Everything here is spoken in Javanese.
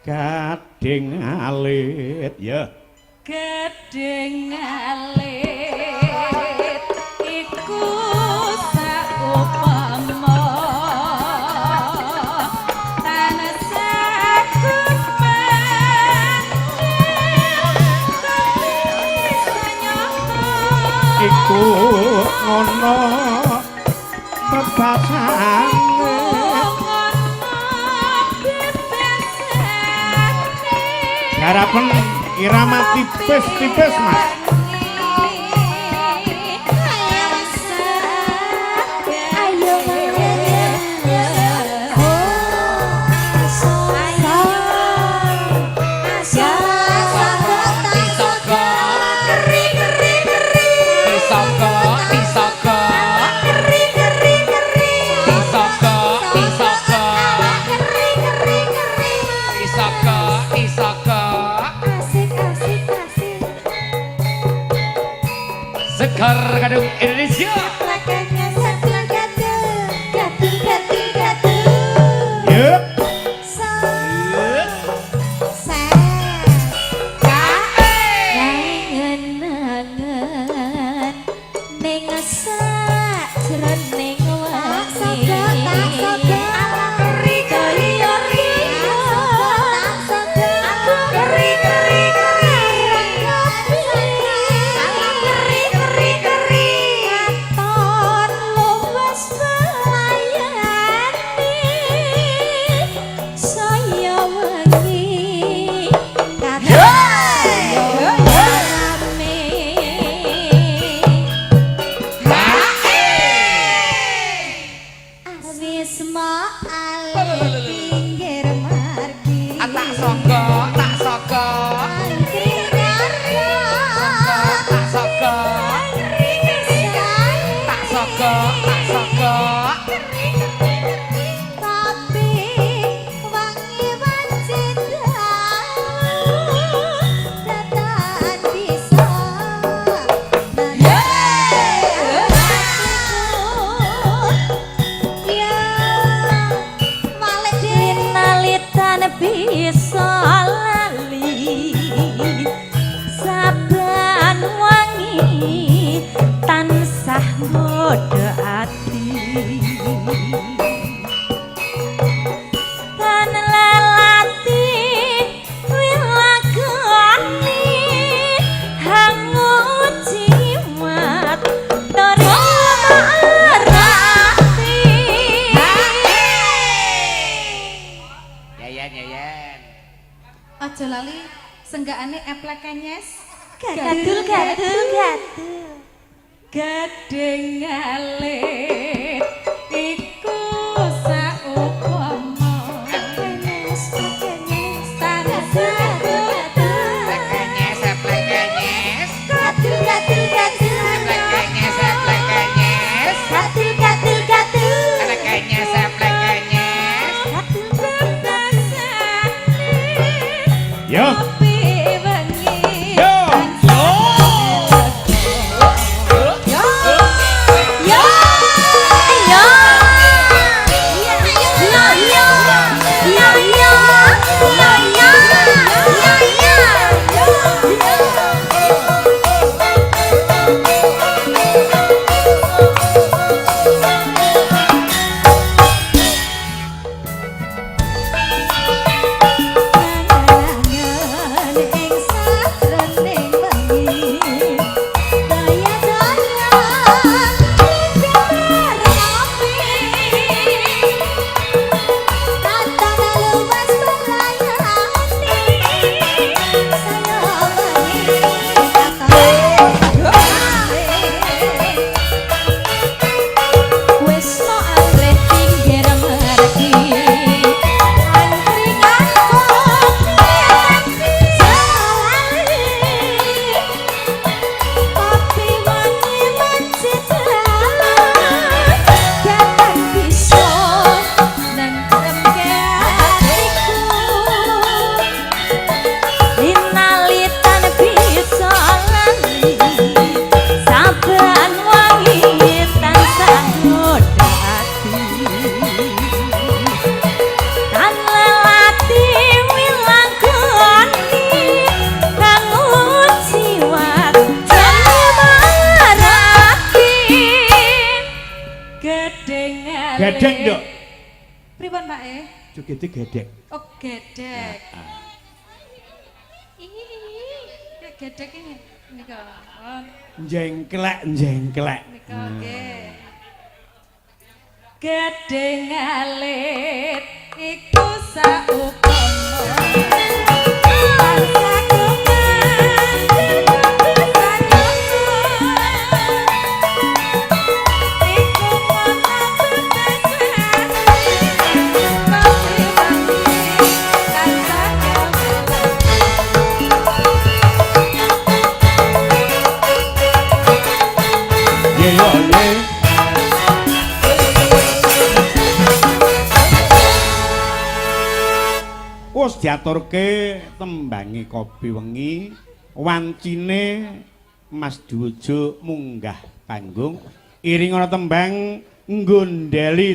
Gading alit ya. Gading alit iku saupama tansah iku ngono bebasane, garapen irama tipis-tipis, Mas. Ayo. Tisaka, tisaka, tisaka, tisaka, tisaka, tisaka, tisaka. Asik, asik, asik. Sekar Gadung Indonesia. Makanya satu gatul, gatul, gatul, gatul. Yuk. Sa, sa, angen-angen ning sajroning wengi. Kaya riyo, keri keri keri, keri keri, katon luwes melayani saya wengi, katon rame. Wis ale pinggir margi. Tak saka, tak saka, tak saka, tak saka, tak saka. Tapi wangi wanci dalu datan bisa ya walik nalitan bisa lali saban wangi tansah nggodha ati tan lelati wilagoni hangu jimat ati. Yayan, yayan. Aja lali senggakane eplek kenyes. Gatul, gatul, gatul. Gading alit iku saupama Kenyes, kenyes. Tansah Plekenyes, plekenyes. Gatul, gatul, gatul. Plekenyes, plekenyes. Gatul, gatul, gatul. Plekenyes, plekenyes. Gatul, bebasane Yo. kopi wengi. Yo. Yo, yo, yo, yo, yo, yo, yo, yo, yo. Gedek, Nduk. Pripun, Pak e? Jogete gedek. Oh, gedek. Ya gedek ini nika. Oh, Jengklek, jengklek. nika nggih. Gedhe ngalit iku saupama. Ye yo ye. Wis diaturke tembangi kopi wengi, wancine Mas Dwijo munggah panggung, iring ana tembang nggondheli.